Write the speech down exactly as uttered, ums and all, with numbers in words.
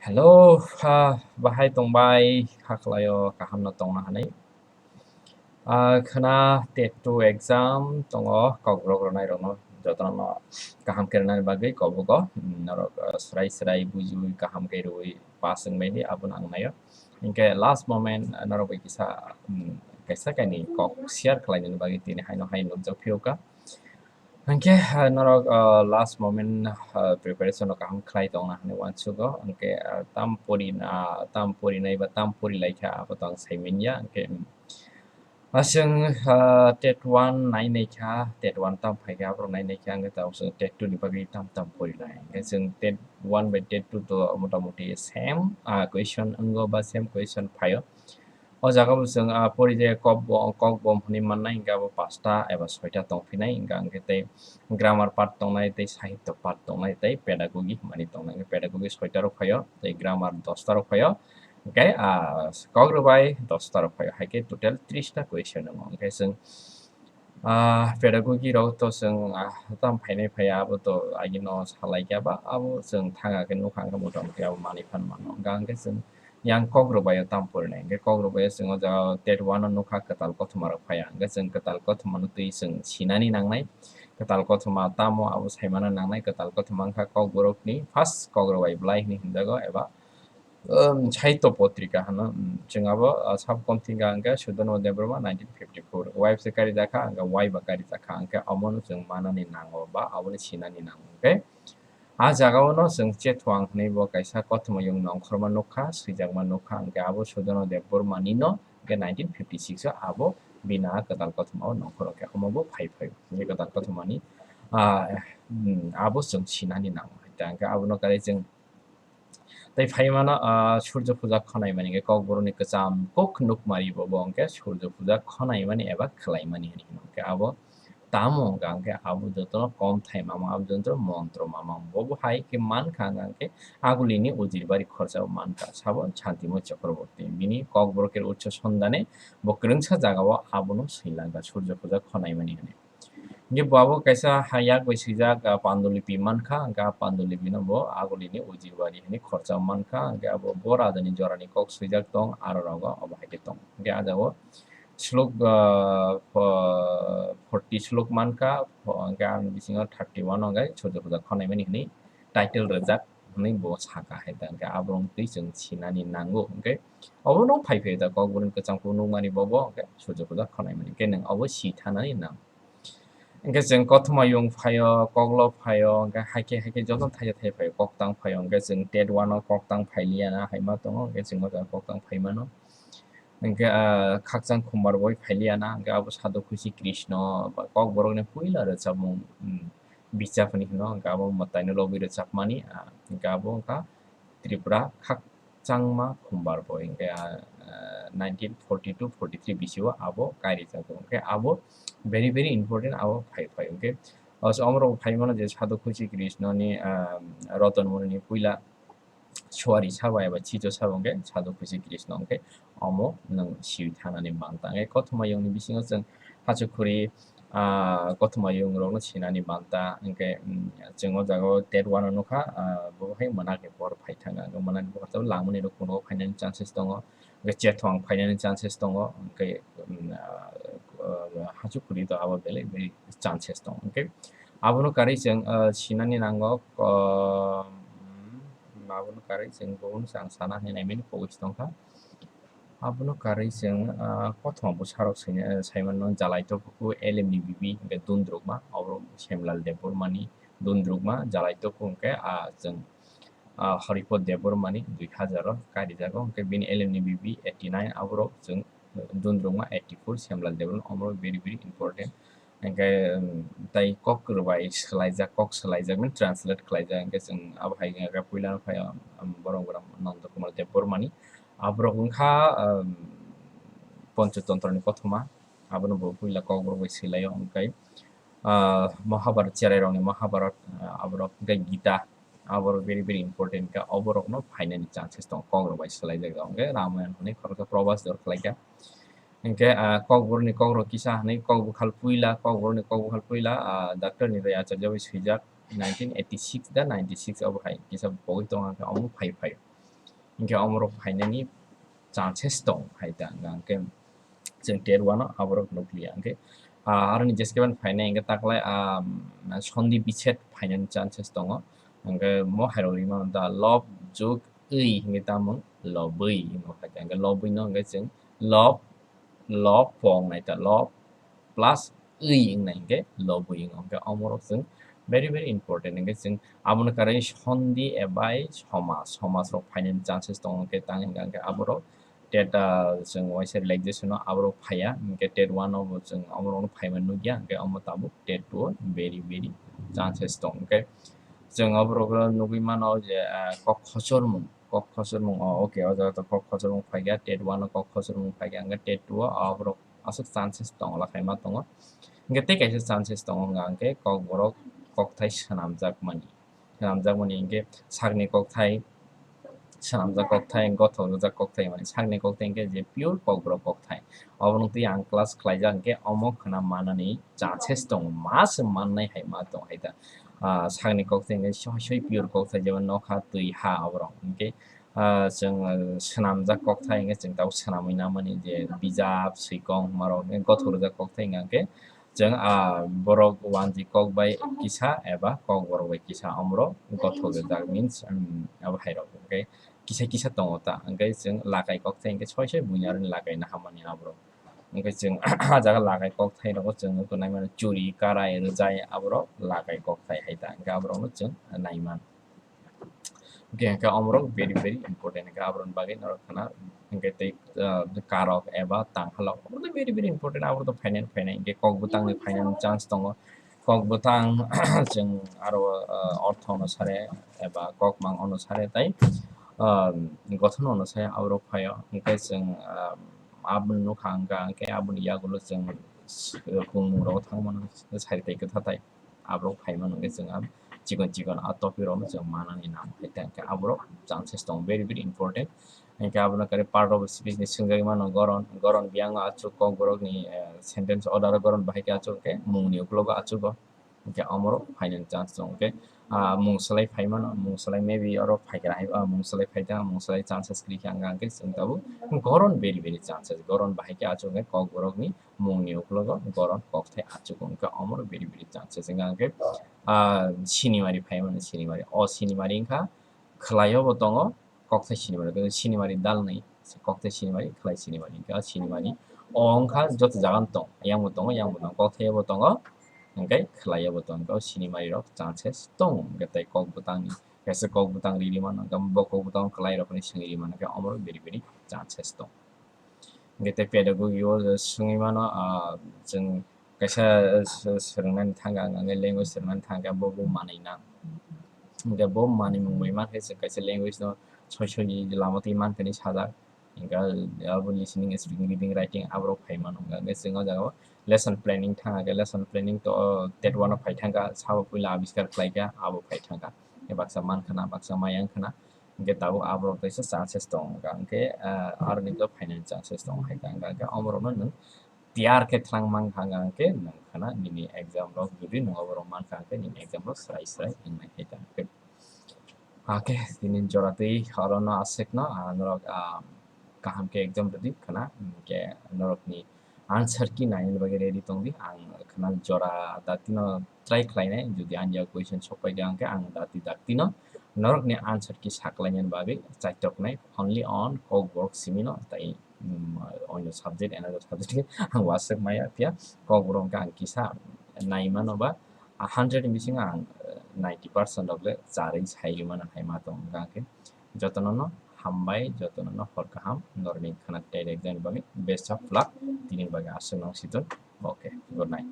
Hello, ah, bahai tongbai, hakhlaio, kaham no tongna hanai. Ah, khna TET two exam tongo, kokrok rwnai rokno, jotono kaham khe rwnani bagwi kobugo, mm, norok, ah, srai srai bujiwi kaham khe rwi pass wngbaidi, abono ang naio. Hinkhe last moment, ah, norok bai kisa, mm, kaisa kainwi kok share khlainani bagwi tini haino hai nukjak phirokha. Hinkhe, ah, norok, ah, last moment, ah, preparation no kaham khlai tongna hinwi uansugo. Hinkhe, ah, tam pori na, tam porinai ba tam pori laikha, abo to ang sai manya. Hinkhe, mm, aswng, ah, TET one nai naikha, TET one tam phaikha, aborok nai naikha, hinkhe tabuk chwng TET two ni bagwi tam tam porinai. Hinkhe chwng TET one bai TET two to motamoti same, ah, question wngo ba same question phaio. O jaga bo chwng, ah, pori je kok bo, kok bom hwnwi mannai, hinkhe abo pasta eba soita tong phinai, hinkhe, hinkhe tei grammar part tongnai, tei sahitya part tongnai, tei pedagogy hwnmani tongnai. Hinkhe pedagogy soita rok phaio, tei grammar dosta rok phaio, hinkhe, ah, kok rwbai dosta rok phaio, hai khe total tris ta question wngo. Hinkhe chwng, ah, pedagogy rok to chwng, ah, tam phainai phaiya, abo to agino salai khe ba, abo chwng thanga khe nukha, hinkhe motamoti abo manwi phan mano. Hinkhe, hinkhe chwng yang kok rwbaio tam porinai. Hinkhe kok rwbaio chwng o jaga TET one o nukha kwtal kothoma rok phaiya. Hinkhe chwng kwtal kothoma no twi chwng sinani nangnai. Kwtal kothoma tamo abo saimano nangnai. Kwtal kothoma wngkha kokborokni first kok rwbai bwlai hinwi hinjago eba, um, Sahitya Potrika hano, um, chwng abo, uh, sab kom thwngkha hinkhe Sudono Debbarma nineteen fifty-four. Wai se karijakha, hinkhe wai ba karijakha, hinkhe omono chwng manani nango ba aboni sinani nango. Hinkhe, ah jaga o no chwng Chethuang hwnwi bo kaisa kothoma yung nongkhorma nukha, swijakma nukha, hinkhe abo Sudono Debbarma ni no, hinkhe nineteen fifty-six o abo bini a kwtal kothoma o nongkhoro khe omo bo phai phai, hinkhe kwtal kothoma ni, ah, hmm, abo chwng sinani nango. Hinkhe abono kare chwng tei phai mano, ah, Surjo Puja khonai mani hinkhe kokborok ni kwcham kok nukmari bo, bo hinkhe Surjo Puja khonai mani eba khlai mani hinwi hino. Hinkhe abo tamo wngkha, hinkhe abo jotono kom thai mamang, abo jotono montro mamang. Bo bo hai khe mankha, hinkhe agulini ujir bari khorsa bo mankha, sabo Shantimoi Chakraborty. Bini kokborok khe utso sondane bo kwrwngsa jaga o abono swilangkha Surjo Puja khonai mani hinwi. Hinkhe bo abo kaisa ha yak bai swijak, ah, Pandolipi mankha, hinkhe ah Pandolipi no bo agulini ujir bari hinwi khorsa mankha, hinkhe abo bo rajani jorani kok swijak tong, aro rogo obo hai khe tong. Hinkhe ah jagao slok, ah, pho-, forty slok mankha, pho-, hinkhe aboni bisingo thirty one o hinkhe Surjo Puja khonai mani hinwi title rwjak hinwi bo saka hai ta, hinkhe aborok twi chwng sinani nango, hinkhe obono phai phai ta kokborok ni kwcham khe nukmani bobo, hinkhe Surjo Puja khonai mani, hinkhe nwng obo si thanani nang. Hinkhe chwng kothoma yung phaio, koklo phaio, hinkhe haikhe haikhe jotono thaisa thaisa phaio, koktang phaio, hinkhe chwng TET one o koktang phailiya na hai ma tongo, hinkhe chwng o jaga koktang phai mano. Hinkhe, ah, khakchang khumbar boi phailiya na, hinkhe abo Sadhu Khushi Krishna ba kokborok ni puila rwchapmung, um, bichap hinwi hino, hinkhe abo mwtaino lobwi rwchapmani, ah, hinkhe abo wngkha Tripura khakchangma khumbar boi, hinkhe, ah, ah, nineteen forty-two forty-three bisio abo kairijago, hinkhe abo very, very important, abo phai phai, hinkhe, o se omorok phai mano je Sadhu Khushi Krishna ni, ah, Roton Muni ni puila suari sabo eba chicho sabo hinkhe Sadhu Khushi Krishna hinkhe omo nwng siwi thanani manta. Hinkhe kothoma yungni bisingo chwng hachukhuri, ah, kothoma yung rokno sinani manta. Hinkhe, mm, chwng o jaga o TET one o nukha, ah, bo hai mwnakni por phai thangkha. Hinkhe mwnakni por langmani rok kunugo phainani chances tongo. Hinkhe Chethwang phainani chances tongo. Hinkhe, mm, ah, ah, hachukhuri to abo belai belai chances tongo. Hinkhe abono karwi chwng, ah, sinani nango, ah, mm, abono karwi chwng bono chwng sana hinwi naimani pogwi se tongkha. Abono karwi chwng, ah, kothoma bwsarok sini, ah, saimano Jalai Topuku, L M ni bibi, hinkhe Dundrukma, abo Semlal Debbarmani Dundrukma, Jalai Topu hinkhe, ah, chwng, ah, Horipod Debbarmani dui hazar o karijago, hinkhe bini L M ni bibi eighty nine, aborok chwng Dundrukma eighty four, Semlal Debbarma, omorok very, very important. Hinkhe, um, tai kok rwbai swlaijak, kok swlaijak, mane translate khlaijak, hinkhe chwng abo hai khe puila no phai, um, borok gram Nanda Kumar Debbarmani. Aborok wngkha, um, Panchatontro ni kothoma, abono bo puila kokborok bai swilai o, hinkhe, ah, Mahabharat, cherai rokni Mahabharat, ah, aborok hinkhe Gita, aborok very, very important kha, oborokno phainani chances tongo, kokrok bai swlaijak, hinkhe Ramayan hwnwi khoroksa probas dor khlaikha. Hinkhe, ah, kokborokni kokrok kisa hwnwi kok bukhal puila, kokborokni kok bukhal puila, ah, Doctor Nitai Acharya bai swijak, nineteen eighty six da ninety six obo hai kisa pogwi tongkha, omo phai phai. Hingke omorok phainani chances tong hai ta hingke chwng tet one o aborok nukliya hingke, ah, aroni jeskhe ban phainai hingke taklai, ah, sondi bichet phainani chances tongo. Hingke mo hairok rima da lob juk wi hingke tamung lobwi hingke lobwi no hingke chwng lob, lob pong nai ta lob plus wi wngnai hingke lobwi wngo. Hingke omorok chwng very, very important. Hingke chwng abono karwi sondi ebai somaj, somaj rok phainani chances tongo hingke tang hingka hingke aborok tet, ah, chwng waisa relaxation o aborok phaiya, hingke tet one o bo chwng omorok no phaima nukya, hingke omo tabuk tet two o very, very chances tong. Hingke chwng oborok no nugwi mano je, ah, kok khochormung, kok khochormung, o, okay, o jaga to kok khochormung phaikha, tet one o kok khochormung phaikha, hingke tet two o aborok aswk chances tong, lakhai ma tongo. Hingke tei kaisa chances tongo, hwnka hingke kokborok kokthai swnamjakmani. Swnamjakmani hingke sakni kokthai, swnamjak kokthai, gothok rijak kokthai, mani sakni kokthai hingke je pure kokborok kokthai. Obono twi ang class khlaijak hingke omo khna manani chances tongo, ma se mannai hai ma tong hai ta. Ah, sakni kokthai hingke soi soi pure kokthai, jemon nokha, twi, ha, oborok hingke ah, chwng, ah, swnamjak kokthai hingke chwng tabuk swnamwi nangmani je bijap, swikong, marok hingke gothok rijak kokthai hingka hingke chwng, ah, borok wanjwi kok bai kisa eba kokborok bai kisa omorok gothok rijak means, um, abo hairok hingke kisa kisa tongo ta hingke chwng lakai kokthai hingke soi soi buini aroni lakai naharmani aborok hingke chwng ah jaga lakai kokthai rogo chwng nukgo naimano churi, karai, rwjai aborok lakai kokthai hai ta hingke aborokno chwng naiman. Hingke, hingke omorok very, very important. Hingke aboroni bagwi norok khna, hingke tei, ah, karok eba tanghalok. Omo very, very important. Aborok to phainai, phainai. Hingke kok bwtangni phainani chance tongo. Kok bwtang chwng aro, ah, ortho onusare eba kok mang onusare tai, ah, gothon onusare aborok phaio. Hingke chwng, ah, aboni nokha hingka, hingke aboni yagulo chwng s-, pungmungrok thangmano, sari tai kwtha tai. Aborok phaimano hingke chwng a chikon chikon a topic rokno chwng manani nang hai ta hingke aborok chances tongo very, very important. Hingke abono kare part of speech ni swngjagwi mano goron, goron biyang achuk kokborokni, eh, sentence order o goron bahai khe achuk hingke mungni ukologo achugo hingke omorok phainani chance tongo hingke, ah, mung swlai phaimano, mung swlai maybe oro phaikha hai, ah, mung swlai phaitha, mung swlai chances kwrwi khe hingka hingke chwng tabuk goron very, very chances, goron bahai khe achuk hingke kokborokni mungni ukologo goron kokthai achuk wngkha, omoro very, very chances wngkha hingke, ah, sinimari phaimani sinimari. O sinimari wngkha khwlaio bo tongo, kokthai sinimari, sinimari dalnwi, kokthai sinimari, khwlai sinimari. Hingke o sinimari o wngkha joto jaga no tong, yang bo tongo, yang bo tongo, kokthai bo tongo, hingke khwlaio bo tongo. O sinimari rok chances tongo, hingke tei kok bwtangni, kaisa kok bwtang riri mano, hingke bo kok bwtang kwlai rokni swngwi riri mano, hingke omoro very, very chances tongo. Hingke tei pedagogy o swngwi mano, ah, chwng kaisa, ah, s-, swrwngnani thangkha, hwnka hwnkhe language swrwngnani thangkha, bo, bo manwi nang. Hingke bo manwi mung bai mankhe chwng kaisa language no soi soi ni lama twi mankhe hinwi sajak. Hingke abo listening, speaking, reading, writing aborok phai mano, hwnka hwnkhe chwng o jaga o lesson planning thangkha, lesson planning to, oh, tet one o phai thangkha, sabo puila abiskar khlaikha, abo phai thangkha. Baksa mankhana, baksa maya wngkhana. Hingke tabuk aborok teisa chances tongo, hingke, ah, aroni khe phainani chances tongo hai ta, hingke omorokno nwng tiyar khe thwlang mankha, hingke nwng khana nini exam rok jodi nwng oborok mankha, hingke nini exam rok swrai swrai wngnai hai ta, hingke. Hake, tini jora twi orono aswkno, ah, norok, ah, kaham khe exam rwdi khana, hingke norokni answer key nainani bagwi ready tongdi. Ang khana jora datino try khlainai, jodi ani yago question sokpaidi hingke ang dati daktino norokni answer key saklainani bagwi chaitoknai only on Kokborok simino, tai, mm, onyo subject, another subject khe ang waswk maya phiya Kokborok hingke ang kisa naimano ba a hundred ni bisingo ang, eh, ninety percent rok le charwi sai rwmano hai ma tong hingke jotono no hambai, jotono no hor kaham, norokni khana tet exam ni bagwi best of luck, tini bagwi aswk nang siton, okay, good night.